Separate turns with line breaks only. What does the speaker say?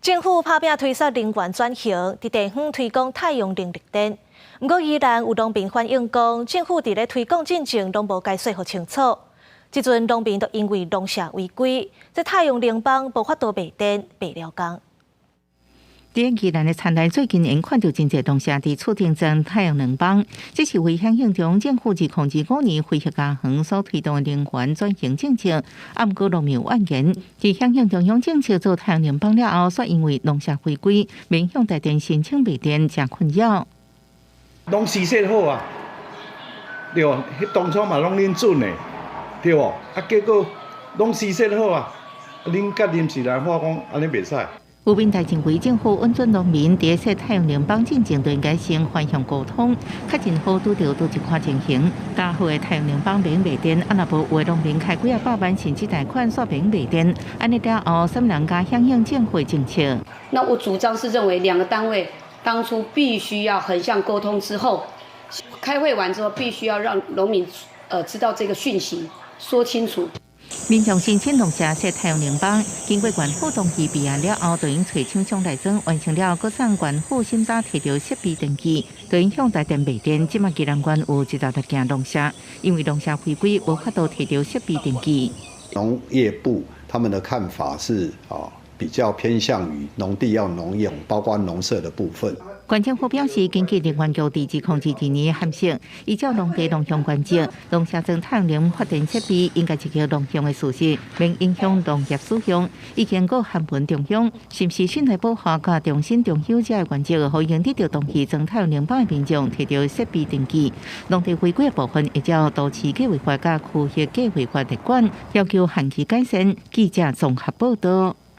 政府拍拚推捒能源轉型，佇地方推廣太陽能綠電。毋過依然有農民反映講，政府佇咧推廣進前攏無共說予清楚。這陣農民都因為農舍違規，這太陽能板無法度賣電，白了工。
佇宜蘭的田內最近𪜶看著真濟農舍佇厝頂裝太陽能板，這是為響應中央政府2025年非核家園所推動的能源轉型政策。啊，毋過農民有怨言，佇響應中央政策做太陽能板了後，煞因為農舍違規，免向台電申請賣電，誠困擾。
攏施設好啊，對無？彼當初嘛攏恁准的，對無？啊，結果攏施設好啊，恁佮臨時來話講按呢袂使。
有民代認為政府允准農民佇設太陽能板進前，就應該先橫向溝通，確認好拄著佗一款情形。加好的太陽能板免賣電，啊若無有的農民開幾仔百萬甚至貸款煞免賣電，按呢了後，啥物人敢響應政府政策？
那我主張是認為兩個單位當初必須要橫向溝通之後，開會完之後必須要讓農民知道這個訊息，說清楚。
民眾申請農舍設太陽能板，經過縣府同意備案了後，就用揣廠商來裝，完成了閣送縣府審查提著設備登記，就用向台電賣電。這馬宜蘭縣有26間農舍，因為農舍違規，無法度提著設備登記。
農業部他們的看法是啊，比較偏向於農地要農用，包括農舍的部分。
縣政府表示，根據能源局佇2022年函釋，依照農地農用原則，農舍裝太陽能發電設備應該是叫農用的事實，免影響農業使用。已經閣函文中央，是毋是信賴保護佮終身共有者的原則，予用得著同意裝太陽能板的民眾提著設備登記。農地違規的部分，會照都市計劃法佮區域計劃法來管，要求限期改善。記者綜合報道。